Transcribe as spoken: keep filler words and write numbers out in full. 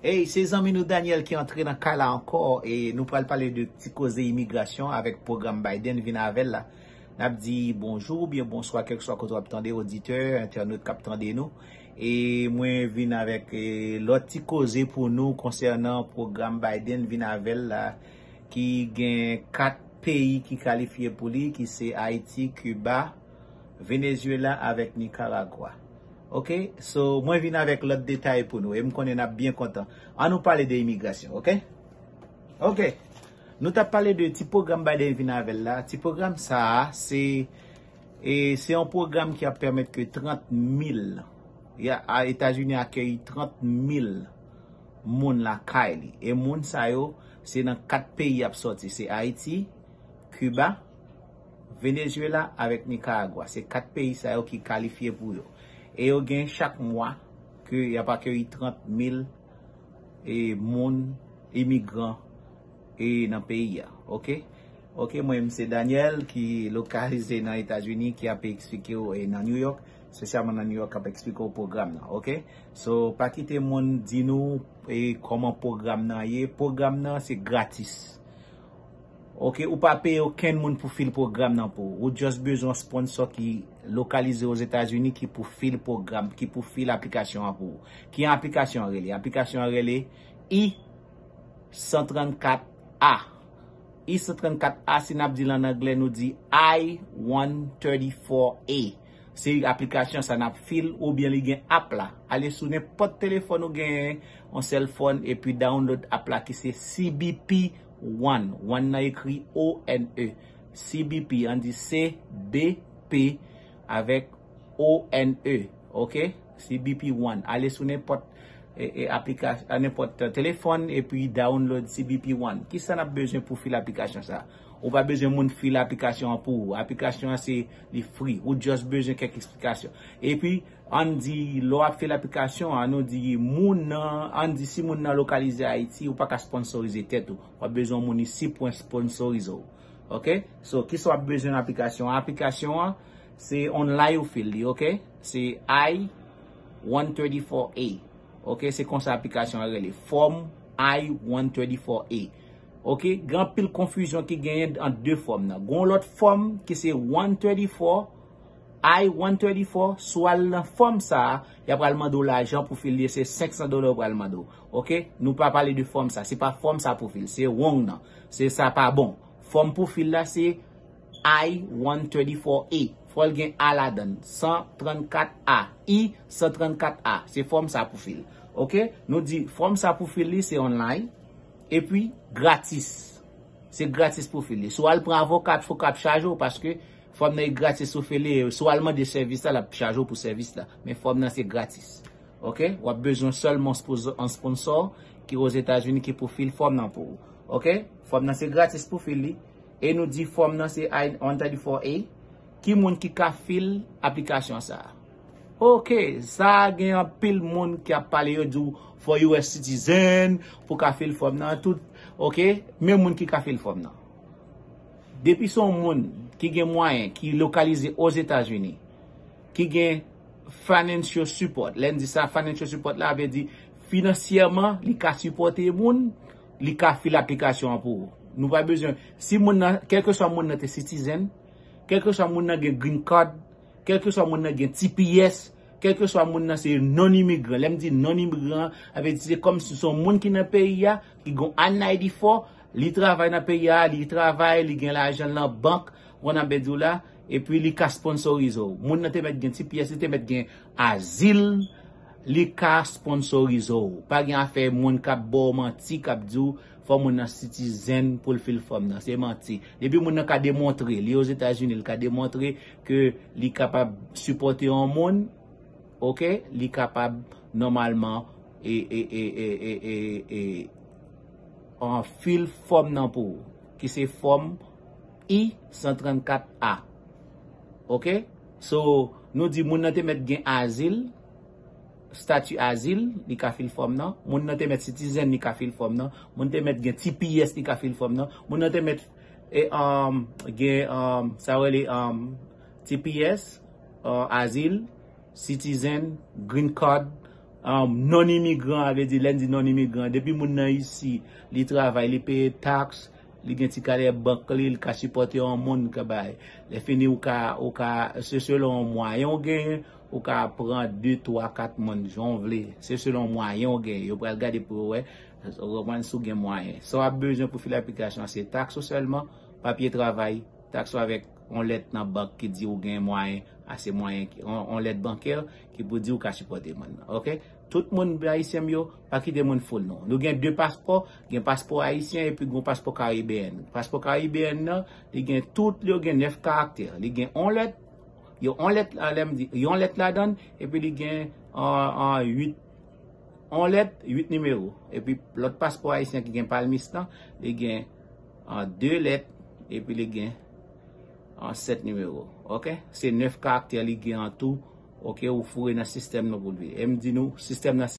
Hey, se zanmi nou Daniel ki antre nan kay la ankò e nou pral pale de ti koze imigrasyon avèk pwogram Biden vin avè l la. N ap di bonjou oubyen bonswa kèlkeswa kote w ap tande, oditè, entènot k ap tande nou. E mwen vin avèk e, lòt ti koze pou nou konsènan pwogram Biden vin avè l la ki gen kat peyi ki kalifye pou li, ki se Ayiti, Kiba, Venezuela avèk Nicaragua. Ok, so mwen vin avèk lòt detay pou nou e m konnen n ap byen kontan. An nou pale de imigrasyon, ok? Ok, nou t ap pale de ti pwogram Biden vin avè l la. Ti pwogram sa a, se e se yon pwogram ki ap pèmèt ke trant mil, ya, a Etazini akèyi trant mil moun lakay li. E moun sa yo, se nan kat peyi y ap sòti. Se Ayiti, Kiba, Venezuela avèk Nicaragua. Se kat peyi sa yo ki kalifye pou yo. E yo gen chak mwa ke y ap akèyi trant mil e moun imigran e nan peyi a. Ok? Ok, mwen menm se Daniel ki lokalize nan Etazini ki ap eksplike w e nan New York, espesyalman nan New York k ap eksplike w pwogram nan. Ok? So, pa kite moun di nou e kòman pwogram nan ye. Pwogram nan se gratis. Ok, ou pa peye okenn moun pou fil pwogram nan pou ou. Ou just bezwen yon sponsor ki lokalize Ozetazini ki pou fil pwogram, ki pou fil aplikasyon an pou ou. Ki aplikasyon an rele? Aplikasyon an rele I san trannkat A. I san trannkat A, si n ap di l an anglè, nou di I one thirty-four A. Se aplikasyon sa n ap fil oubyen li gen app la. Ale sou nenpòt telefòn ou genyen, yon sèl phone, epi download app la ki se C B P One. One nan ekri O N E. C B P, an di C B P avèk O N E. Ok? C B P One. Ale sou nenpòt e, e, aplika, a nenpòt telefòn epi download C B P One. Kisa n ap bezwen pou fil aplikasyon sa? Ou pa bezwen moun fil aplikasyon an pou ou. Aplikasyon an se li free. Ou just bezwen kèk eksplikasyon. Epi, an di, lè w ap fil aplikasyon an, nou di moun nan, an di si moun nan lokalize Ayiti, ou pa ka sponsorize tèt ou. W ap bezwen moun isi pou sponsorize w. Ok? So, kisa w ap bezwen nan aplikasyon an? Aplikasyon an, se online ou fil li, ok? Se I one thirty-four A. Ok, se konsa aplikasyon an rele. Fòm I one thirty-four A. Ok, gen anpil konfizyon ki genyen ant de fòm nan. Gon lòt fòm ki se one thirty-four, I one thirty-four, si w al nan fòm sa a, y ap pral mande w lajan pou fil li, se senk san dola yo pral mande w. Ok, nou pa pale de fòm sa, se pa fòm sa pou fil, se wrong nan. Se sa pa bon. Fòm pou fil la se I one thirty-four A. Fò l gen A ladan l. San trannkat A. I san trannkat A. Se fòm sa pou fil. Ok? Nou di fòm sa pou fil li se online. Epi gratis. Se gratis pou fil li. Si w al pran avoka, avoka ap chaje w paske fòm nan e gratis pou fil li. Si w al mande sèvis la, l ap chaje w pou sèvis la. Men fòm nan se gratis. Ok? W ap bezwen sèlman yon sponsor ki Ozetazini ki pou fil fòm nan pou ou. Ok? Fòm nan se gratis pou fil li. E nou di fòm nan se I one thirty-four A. Ki moun ki ka fil aplikasyon sa a? Ok, sa a gen anpil moun ki ap pale, yo di w fò U S citizen pou ka fil fòm nan, tout, ok, men moun ki ka fil fòm nan. Depi se yon moun ki gen mwayen, ki lokalize Ozetazini, ki gen financial support. Lè n di sa, financial support la vle di finansyèman, li ka sipòte moun, li ka fil aplikasyon an pou ou. Nou pa bezwen, si moun nan, kèlkeswa moun nan te citizen, kèlkeswa moun nan gen green card, kèlkeswa moun nan gen T P S, kèlkeswa moun nan se non-imigran. Lè m di non-imigran, sa vle di se kòmsi se yon moun ki nan peyi a, ki gon I ninety-four, li travay nan peyi a, li travay, li gen lajan l nan bank, ou konn sa m vle di w la, epi li ka sponsorize w. Moun nan te mèt gen T P S, li te mèt gen azil, li ka sponsorize w. Pa gen afè moun k ap ba w manti, k ap di w fò moun nan citizen pou l fil fòm nan. Se manti. Depi moun nan ka demontre, li Ozetazini, li ka demontre ke li kapab sipòte yon moun, ok, li kapab nòmalman e, e, e, e, e, e, e, an fil fòm nan pou ou, ki se fòm I san trannkat A. Ok? So, nou di moun nan te mèt gen azil, stati azil, li ka fil fòm nan. Moun nan te mèt citizen, li ka fil fòm nan. Moun te mèt gen T P S, li ka fil fòm nan. Moun nan te mèt e, um, gen, um, sa yo rele, um, T P S, uh, azil, citizen, green card, Um, non imigran, a vle di, lè n di non imigran, depi moun nan isi, li travay, li peye taks, li gen ti kalè bank li, li ka sipòte yon moun, ka bay. Lè fini, ou ka, ou ka, se selon mwayen ou genyen, ou ka pran de, twa, kat moun, jan w vle. Se selon mwayen ou genyen. Yo pral gade pou yo wè, ou konprann, si w gen mwayen. Sa w ap bezwen pou file aplikasyon an, se taks ou sèlman, papye travay, taks ou avèk yon lèt nan bank ki di ou gen mwayen, ase mwayen, yon, yon lèt bankè ki pou di ou ka sipòte moun nan, oke? Tout moun ayisyen m yo, pa kite moun foul nou. Nou gen de paspò, gen paspò ayisyen epi gen paspò karibeyèn. Paspò karibeyèn nan, li gen tout, li gen nèf karaktè. Li gen yon lèt, yo yon lèt, a, lè m di, yon lèt ladan l, epi li gen, an, an, uit, yon lèt, uit nimewo. Epi lòt paspò ayisyen ki gen palmis lan, li gen, an, de lèt, epi li gen, an, sèt nimewo. Oke? Se nèf karaktè li gen an tou. Oke? Ou foure nan sistèm nou pou l vini. E m di nou, sistèm nan